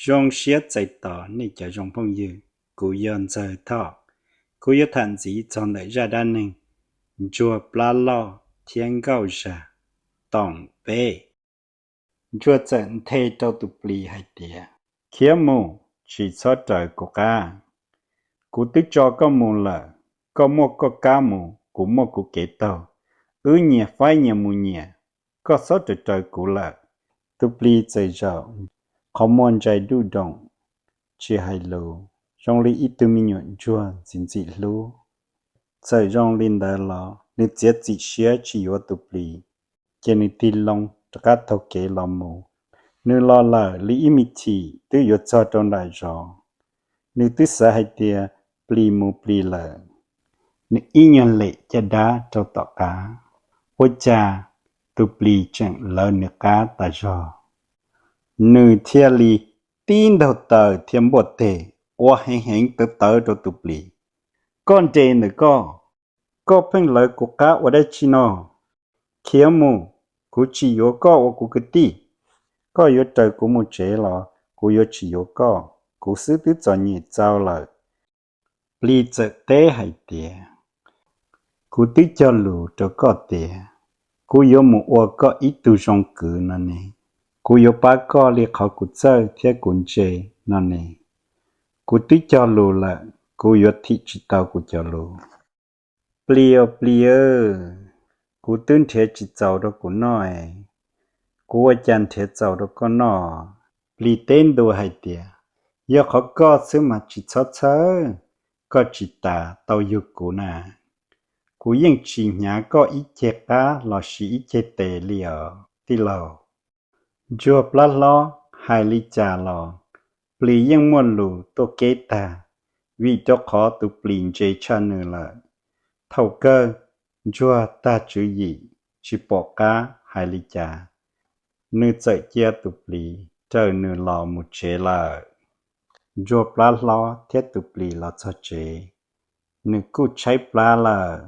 Zoo siab txais tos nej cov zoo phooj ywg, kuv yog Ntxawg Thoj. Kuv yuav tham ntxiv txog ntawm zaj dab neeg ntsuag plab loj thiab nkauj zag toom peb. Ntsuag txawm nthe rau tus plis hais tias, Khiav mus, tsis txhob raws kuv qab. Kuv twb tso koj mus lawm, koj muaj koj kab mus, kuv muaj kuv kev taug. Wb nyias faib nyias mus nyias, koj txhob raws raws kuv lawm. Tus plis txawm zaum qhov muag ntsais duj doom, tsis hais lus, zoo li ib tug me nyuam ntsuag ntxim ntxim hlub. Txawm zoo li ntawd los nws txiav txim siab tsis yuav tus plis, ces nws tig loo rov qab taug kev los mus. Nws los lawm li ib me chim twb yuav txog rau nram zos. Nws twb xav hais tias plis mus plis lawm, nws ib nyuag lem caj dab rau tom qab, ua cas tus plis tseem lawv nws qab tas zog. Nws thiaj li tib ntaug taw thiab npuaj teg ua heev heev tawv tawv rau tus plis. Koj nres ntawm koj, koj pheej lawv kuv qab ua dab tsi no? Khiav mus, kuv tsis yuav koj ua kuv kwv tij. Koj yuav raws kuv mus tsev los kuv yuav tsis yuav koj, kuv xwb twb txom nyem txaus lawm. Plis txawm teb hais tias, Kuv twb cog lus rau koj tias kuv yuav mus ua koj ib tug zoo kwv no ne, kuv yuav pab koj li qhov kuv txawj thiab kuv ntse no ne. Kuv twb cog lus lawm, kuv yuav thim tsis tau kuv cov lus. Plis aw plis, kuv twb nrhiav tsis txaus rau kuv noj es, kuv ua cas nrhiav txaus rau koj noj? Plis teb ntua hais tias, Yog qhov koj xwb mas tsis txhob txhawj, koj tsis tas tau yug kuv na. Kuv yeej tsis hnyav koj ib ceg qab los sis ib ceg tes li os tij laug. Ntsuag plab hlob hais li cas los plis yeej muaj lus tuaj keb tag, vim rau qhov tus plis ntse tshaj nws lawm. Thaum kawg ntsuag tag tswv yim tsis pom qab hais li cas, nws txawm cia tus plis raws nws los mus tsev lawm. Ntsuag plab hlob thiab tus plis los txog tsev, nws kuj tshaib plab lawm,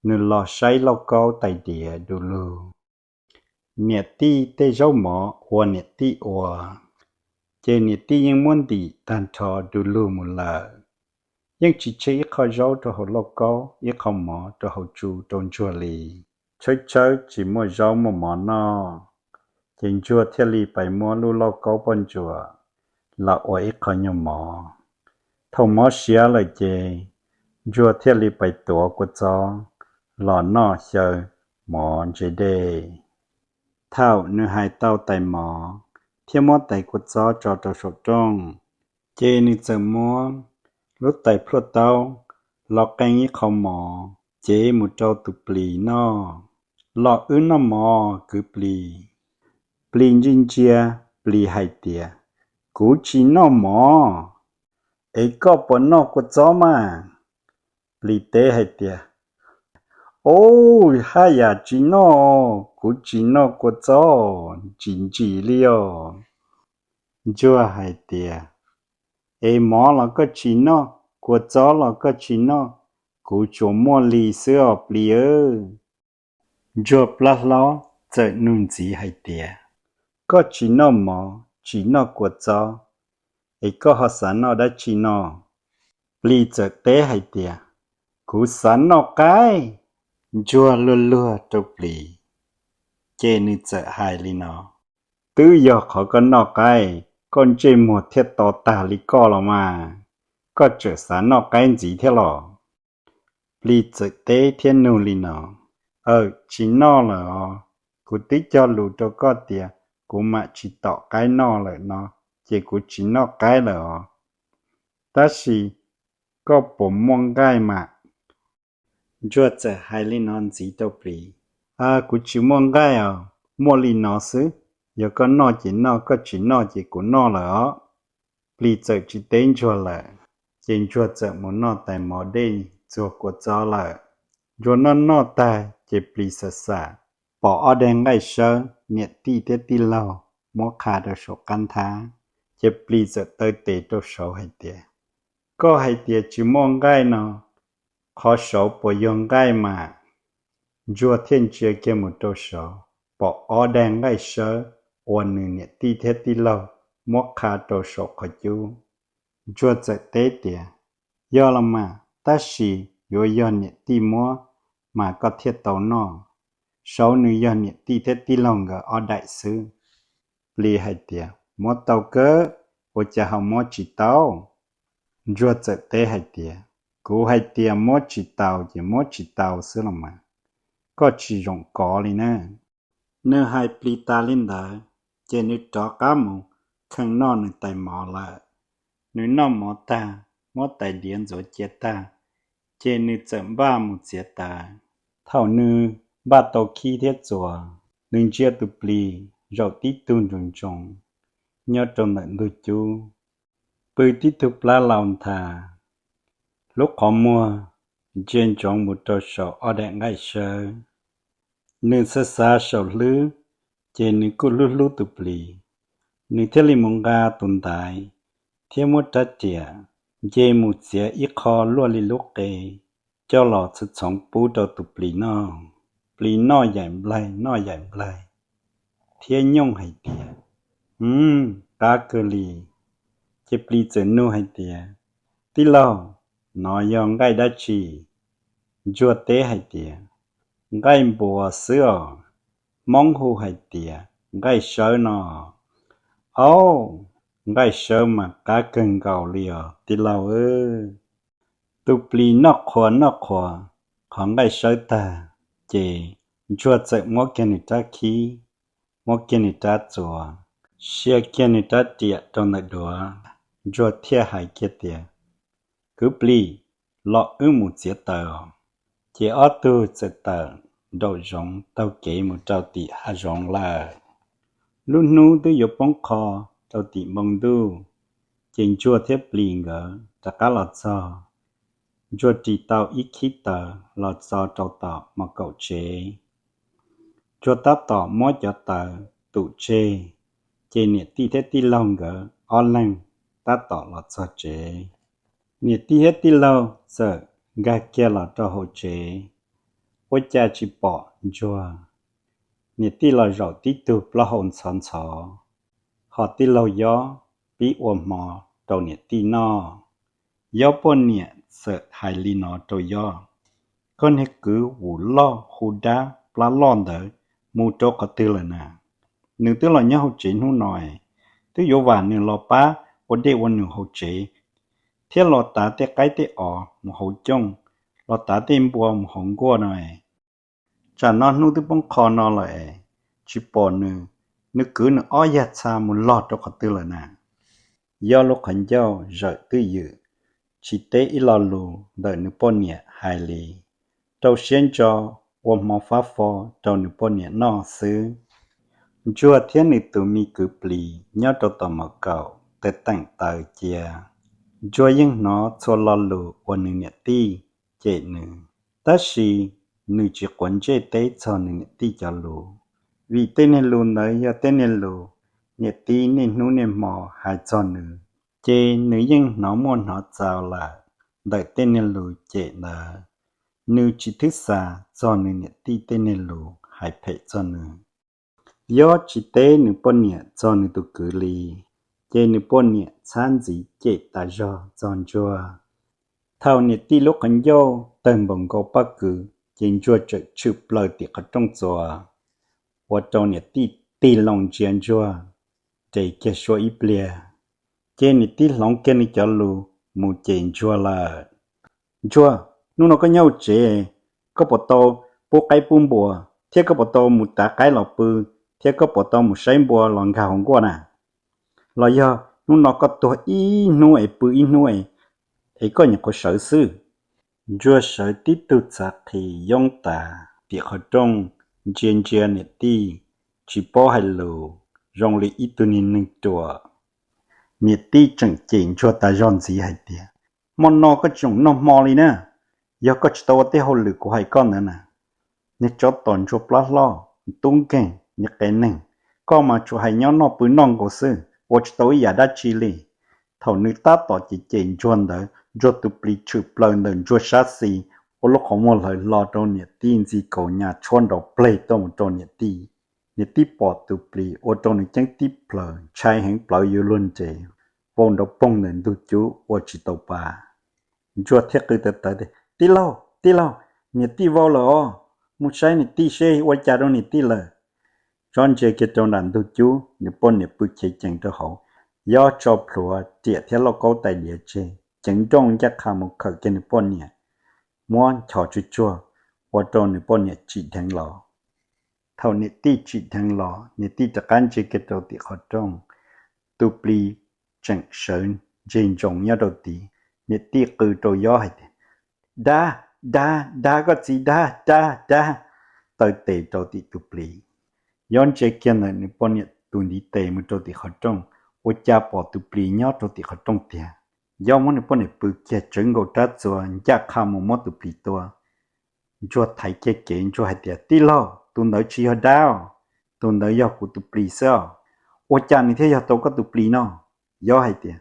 nws los saib lauj kaub tais diav du lug. Niam tij tej zaub mov ua niam tij ua, ces niam tij yeej muab ntim tag nrho du lug mus lawm. Yeej tsis tseg ib qho zaub rau hauv lauj kaub, ib qho mov rau hauv tsu rau ntsuag li. Tshawb tshawb tsis muaj zaub muaj mov noj, ces ntsuag thiaj li pais muab lub lauj kaub poj ntsuam los ua ib qho nyuag mov. Thaum mov siav lawm ces ntsuag thiaj li pais tuav kua txob los noj xyaw mov ntse dej. Thaum nws hais tau tais mov thiab muab tais kua txob tso rau saum rooj, ces nws txawm muab lub tais plhuaj taub los qee ib qho mov cev mus rau tus plis noj. Los wb noj mov kwv plis. Plis ntsia ntsia, plis hais tias, Kuv tsis noj mov, es koj puas noj kua txob mas? Plis teb hais tias, Au, haj yam tsis noj, kuv tsis noj kua txob ntsim ntsim li os. Ntsuag hais tias, Es mov los koj tsis noj, kua txob los koj tsis noj, kuv tsuas muaj li xwb os plis. Ntsuag plab hlob txawm nug ntxiv hais tias, Koj tsis noj mov tsis noj kua txob, es koj ho xav noj dab tsi no? Plis txawm teb hais tias, Kuv xav noj qaib. Ntsuag luag luag rau plis, ces nws txawm hais li no, Twb yog qhov koj noj qaib, koj ntsej muag thiaj to tag li koj los mas, koj tseem xav noj qaib ntxiv thiab los? Plis txawm teb thiab nug li no, Aw, tsis noj lawm os, kuv twb cog lus rau koj tias kuv mam tsis tom qaib noj lawm no, ces kuv tsis noj qaib lawm os. Tab sis koj puas muaj nqaij mas? Ntsuag txawm hais li no ntxiv rau plis, Kuv tsis muaj nqaij os, muaj li no xwb, yog koj noj ces noj, koj tsis noj ces kuv noj lawm os. Plis txawm tsis teb ntsuag lawm, ces ntsuag txawm mus noj tais mov dej txuag kua txob lawm. Ntsuag noj noj tag ces plis xam xam pom ob daig nqaij sawb niam tij thiab tij laug muab qha rau saum qab nthab, ces plis txawm taw tes rau saud hais tias, Koj hais tias tsis muaj nqaij no, qhov saud puas yog nqaij mas? Ntsuag thiaj ntsia kiag mus rau saud, pom ob daig nqaij sawb uas nws niam tij thiab tij laug muab qha rau saum qhov cub. Ntsuag txawm teb tias, Yog los mas, tab sis yuav yog niam tij muab mas koj thiaj tau noj. Saud nws yog niam tij thiab tij laug nkawd ob daim xwb. Plis hais tias, Muab tau kawg, ua cas ho muab tsis tau? Ntsuag txawm teb hais tias, Kuv hais tias muab tsis tau ces muab tsis tau xwb los mas, koj tsis zoo kov li na. Nws hais plis tas li ntawd, ces nws rov qab mus kheej noj nws tais mov lawm. Nws noj mov tag, muab tais diav ntxuav cia tag, ces nws txawm npaj mus txiav taws. Thaum nws npaj tau khib thiab txuas, nws ntsia tus plis zaum tib tug ntsoos ntsoos nyob rau ntawm ntug cub, pw tib tug plab lau ntha, lub qhov muag ntsia ntsoov mus rau saum ob daim nqaij sawb. Nws xav xav saum hlwb, ces nws kuj hlub hlub tus plis. Nws thiaj li mus nqa tus ntaiv thiab muab rab riam nce mus txiav ib qho luaj li lub qe coj los txhoov txhoov pub rau tus plis noj. Plis noj yaim nplaig noj yaim nplaig thiab nyooj hais tias, Hm, qab kawg li. Ces plis txawm nug hais tias, Tij laug, nov yog nqaij dab tsi? Ntsuag teb hais tias, Nqaij npua xwb os. Hmoob hu hais tias nqaij sawb no. Au, nqaij sawb mas qab kawg nkaus li os tij laug. Tus plis noj qhuas noj qhuas qhov nqaij sawb tag, ces ntsuag txawm muab kiag nws rab khib, muab kiag nws rab txuas, sia kiag nws rab riam rau ntawm duav. Ntsuag thiaj hais kiag tias, Kwv plis, los wb mus txiav taws os. Ces ob tug txawm tawm nraum zoov taug kev mus rau tim hav zoov lawm. Lub hnub twb yuav poob qho rau tim npoo ntuj, ces ntsuag thiab plis nkawd rov qab los txog. Ntsuag ris tau ib khib taws los txo rau tom mos kaum tsev. Ntsuag tab tom muab cov taws tum tseg, ces niam tij thiab tij laug nkawd ob leeg tab tom los txog tsev. Niam tij thiab tij laug txawm nkag kiag los rau hauv tsev, ua cas tsis pom ntsuag. Niam tij los zaum tib tug plaub hau ntxhov ntxhov, ho tij laug Yob pib ua hmo rau niam tij noj. Yob poj niam txawm hais li no rau Yob, Koj niag kwv vus loj hu dab plab loj ntawd mus rau qhov twg lawm na? Nws twb los nyob hauv tsev hnub no, twb yuav vam nws los pab ua dej ua num hauv tsev, thiab los tav tej qaib tej os mus hauv cooj, los tav tej npua mus hauv nkuaj no. Tsam no hnub twb poob qho no lawm, tsis pom nws, nws kwv nws ob yag txha mus log rau qhov twg lawm na? Yob lub qhov ncauj zawm twj ywm, tsis teb ib lo lus ntawm nws poj niam hais li, rau siab ntso ua hmo fab fo rau nws poj niam noj xwb. Ntsuag thiab nws tus me kwv plis nyob rau tom mos kaum taws teem taws cia. Ntsuag yeej hnov txhua lo lus uas nws niam tij cem nws, tab sis nws tsis quav ntsej teb txog nws niam tij cov lus, vim tej niag lus ntawd yog tej niag lus niam tij niaj hnub niaj hmo hais txog nws, ces nws yeej hnov muaj hnov txaus lawm ntawm tej niag lus cem ntawd. Nws tsis thwb xav txog nws niam tij tej niag lus hais phem txog nws. Yob tsis teb nws poj niam txog nws tus kwv li, ces nws poj niam txhab ntxiv cem tas zog txog Ntsuag. Thaum niam tij lub qhov ncauj tawg npaum nkaus pob kws, ces Ntsuag txawm tshwm plaws tim qhov rooj txuas, ua rau niam tij tig loo ntsia Ntsuag, res kiag suab ib pliag, ces niam tij hloov kiag nws cov lus mus cem Ntsuag lawm. Ntsuag, hnub no koj nyob hauv tsev, koj puas tau pub qaib pub npua, thiab koj puas tau mus tav qaib los pw, thiab koj puas tau mus saib npua los nkag hauv nkuaj na? Los yog hnub no koj tuag ib hnub es pw ib hnub es koj nyuam qhuav sawv xwb? Ntsuag sawv tib tug txhav qhi yoob tas tim qhov rooj, ntsia ntsia niam tij, tsis paub hais lus, zoo li ib tug niag neeg ruam. Niam tij tseem cem Ntsuag tas zog ntxiv hais tias, Hmo no koj tsis txhob noj hmo li na, yog koj tsis tau ua tej hauj lwm kuv hais koj ntawd na. Niag tsov tom Ntsuag plab hlob, tub nkeeg, niag qe neeg, koj mas tsuas hais nyob noj pw noj nkaus xwb, ua tsis tau ib yam dab tsi li. Thaum nws tab tom cem cem Ntsuag ntawd, Ntsuag tus plis tshwm plaws ntawm Ntsuag sab xis, ua lub qhov muag hlawv hlo rau niam tij ntxi kaus nyas tshuab nrov pleg tuaj mus rau niam tij. Niam tij pom tus plis ua rau nws ceeb tib plhaws, ntshai heev plawv yuav luag nres, vau nrov poog ntawm ntug cub ua tsis tau pa. Ntsuag thiaj qw tawv tawv tias, Tij laug, tij laug, niam tij vau lawm os, mus saib niam tij seb ua cas rau niam tij lawm. Tsob ntsia kiag rau nram ntug cub, nws poj niam pw chev cees rau hauv. Yob tso plhuav riam thiab lauj kaub tais diav tseg, ceev nrooj ncaj qha mus khawm kiag nws poj niam, muab nchos tsuag tsuag, ua rau nws poj niam tsim dheev los. Thaum niam tij tsim dheev los, niam tij rov qab ntsia kiag rau tim qhov rooj, tus plis tseem sawv ntseg ntsoov nyob rau tid. Niam tij qw rau Yob hais tias, Dab, dab, dab, koj txiv dab, dab, dab! Taw tes rau tim tus plis. Yob ntsia kiag ntawm nws poj niam tus ntiv tes mus rau tim qhov rooj, ua cas pom tus plis nyob rau tim qhov rooj tiag. Yob muab nws poj niam pw kiag tsawv nkaus rab txuas ncaj qha mus muab tus plis tua. Ntsuag thaiv kiag kev, Ntsuag hais tias, Tij laug, tus ntawd tsis yog dab os, tus ntawd yog kuv tus plis xwb os. Ua cas nws thiaj yog tau koj tus plis no? Yob hais tias,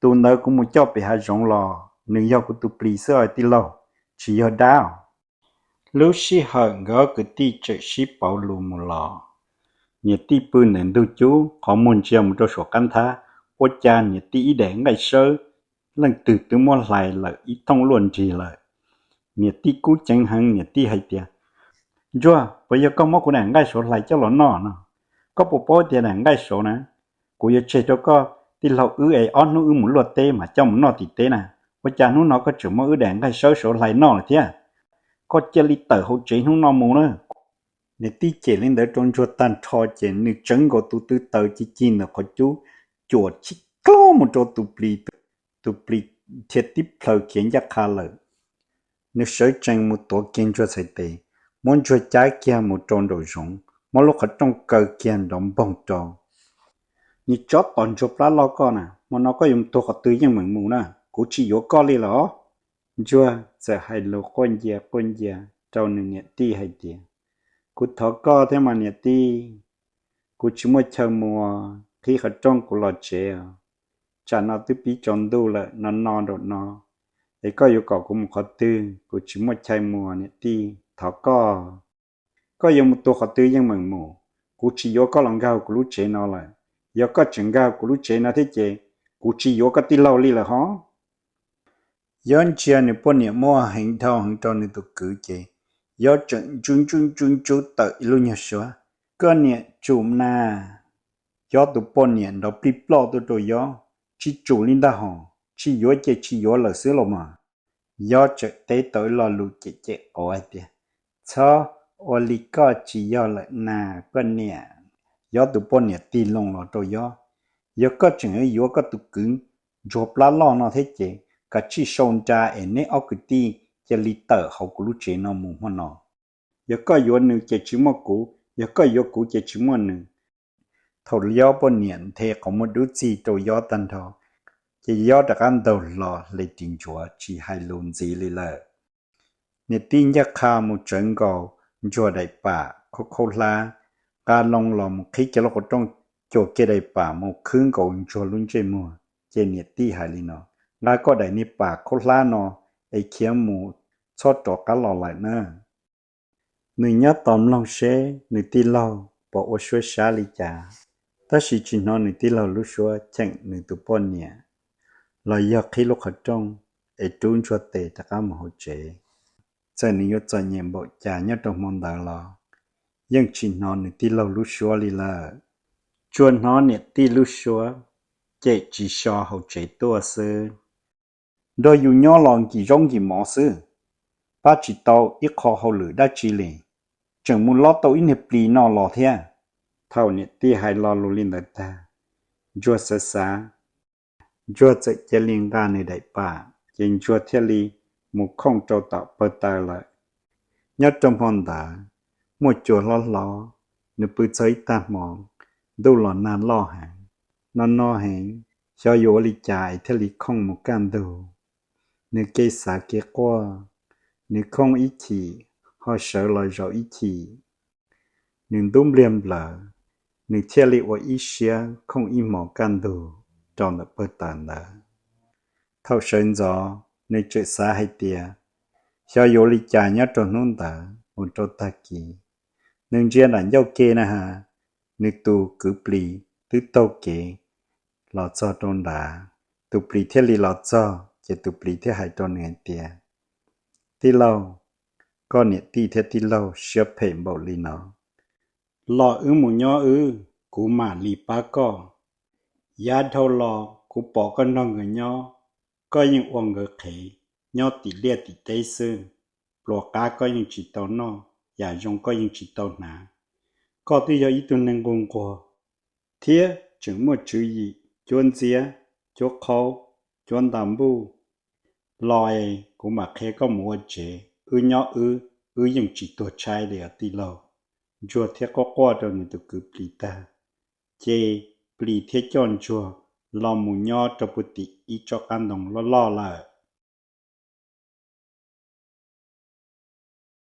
Tus ntawd kuv mus coj pem hav zoov los, nws yog kuv tus plis xwb os tij laug, tsis yog dab os. Lub sij hawm nkawd ob kwv tij tseem sib pauv lus mus los, niam tij pw ntawm ntug cub qhov muag ntsia mus rau saum qab nthab, ua cas niam tij ib daim nqaij sawb leej twg twb muab hlais lawm ib thooj luaj nrig lawm. Niam tij kub ceev heev, niam tij hais tias, Ntsuag, puas yog koj muab kuv daim nqaij saud hlais coj los noj no? Koj puas paub tias daim nqaij saud na, kuv yuav tseg rau koj tij laug wb es ob hnub wb mus luaj teb mas coj mus noj tim teb na. Ua cas hnub no koj tseem muab wb daim nqaij sawb saud hlais noj lawm thiab? Koj cia li tawm hauv tsev hnub no mus na. Niam tij cem li ntawd rau Ntsuag tag nrho ces nws tsawv nkaus tus tw taws ci ci ntawm qhov cub, cuam chib klaub mus rau tus plis. Tus plis dhia tib plhaws khiav ncaj qha lawm. Nws sawv tsees mus tuav kiag Ntsuag txhais tes, muab Ntsuag cab kiag mus rau nraum zoov, muab lub qhov rooj kaw kiag nrov npoog rau. Niag tsov tom ntsuag plab loj koj na, hmo no koj yuav mus tuag qhov twg yeej meem mus na, kuv tsis yuav koj li lawm os. Ntsuag txawm hais lus quaj ncia quaj ncia rau nws niam tij hais tias, Kuv thov koj thiab mas niam tij, kuv tsis muaj chaw mus, qhib qhov rooj kuv los tsev os. Tsam no twb pib tsaus ntuj lawm, no no nraum no, es koj yuav kom kuv mus qhov twg? Kuv tsis muaj chaw mus niam tij, thov koj. Koj yuav mus tuag qhov twg yeej meem mus, kuv tsis yuav koj los nkag kuv lub tsev no lawm. Yog koj tseem nkag kuv lub tsev no thiab ces kuv tsis yuav koj tij laug li lawm hov. Yob ntsia nws poj niam muaj heev dhau heev rau nws tus kwv ces Yob tseem ntsuj ntsuj ntsuj ntsuj tawm ib lub nyuag suab, Koj niam tsum na! Yob tus poj niam nrov plij ploj tuaj rau Yob, Tsis tsum li ntag hos, tsis yuav ces tsis yuav lawm xwb los mas. Yob tseem teb tau ib lo lus cem cem quav hais tias, Txhob ua li, koj tsis yog lawm na, koj niam. Yob tus poj niam tig loo los rau Yob, Yog koj tseem yuav koj tus kwv ntsuag plab loj no thiab ces kav tsij sau nra es neb ob kwv tij cia li tawm hauv kuv lub tsev no mus hmo no. Yog koj yuav nws ces tsis muaj kuv, yog koj yuav kuv ces tsis muaj nws. Thaum Yob poj niam nthe qhov muag dub txig rau Yob tag nrho ces Yob rov qab ntaug hlo hle ris ntsuav tsis hais lus ntxiv li lawm. Niam tij ncaj qha mus tsawv nkaus ntsuag daim pam khaub khaub hlab, nqa loo los mus qhib kiag lub qhov rooj, cuam kiag daim pam mus khwb nkaus ntsuag lub ntsej muag ces niam tij hais li no, Nqa koj daim niag pam khaub hlab no es khiav mus, txhob rov qab los lawm na. Nws nyob tos mloog seb nws tij laug puas ua suab sab li cas, tab sis tsis hnov nws tij laug lub suab cheem nws tus poj niam los yog qhib lub qhov rooj es rub ntsuag tes rov qab mus hauv tsev. Txawm nws yuav txom nyem npaum cas nyob rau hmo ntawd los yeej tsis hnov nws tij laug lub suab li lawm. Tsuas hnov niam tij lub suab cem tsis so hauv tsev tuaj xwb, Nrog yus nyob los nkim zaub nkim mov xwb, pab tsis tau ib qho hauj lwm dab tsi li, tseem mus lob tau ib niag plis no los thiab. Thaum niam tij hais lo lus li ntawd tag, ntsuag xav xav, ntsuag txawm cia li nqa nws daim pam ces ntsuag thiaj li mus khooj rau tom pawg taws lawm. Nyob rau hmo ntawd muaj cua hlob hlob, nws pw txog ib tag hmo, ntuj los nag loj heev, no no heev, xyov yuav ua li cas es thiaj li khooj mus kaj ntug. Nws kev xav kev quaj, nws khooj ib chim ho sawv los zaum ib chim. Nws ntub npliag nplawv, nws thiaj li ua ib siab khooj ib hmos kaj ntug rau ntawm pawg taws ntawd. Thaum sawv ntxov nws tseem xav hais tias xyov yuav li cas nyob rau hnub ntawd mus rau tag kis. Nws ntsia nram ncauj ke na has, nws tus kwv plis twb taug kev los txog rau nrad. Tus plis thiaj li los txog ces tus plis thiaj hais rau nws hais tias, Tij laug, koj niam tij thiab tij laug siab phem npaum li no los wb mus nyob wb, kuv mam li pab koj. Yav dhau los kuv pom koj nrog nkawd nyob, koj yeej ua nkawd qhev, nyob tim liaj tim teb xwb. Pluas qab koj yeej tsis tau noj, yam zoo koj yeej tsis tau hnav. Koj twb yog ib tug neeg nquag nquag thiab tseem muaj tswv yim cuab ntxiab, cuab qhaub, cuab nta npuj los es kuv mam qhia koj mus ua tsev, wb nyob wb, wb yeej tsis tuag tshaib li os tij laug. Ntsuag thiaj quaj quaj rau nws tus kwv plis tag, ces plis thiaj coj ntsuag los mus nyob rau puag tim ib tsob qab ntoo loj loj lawm.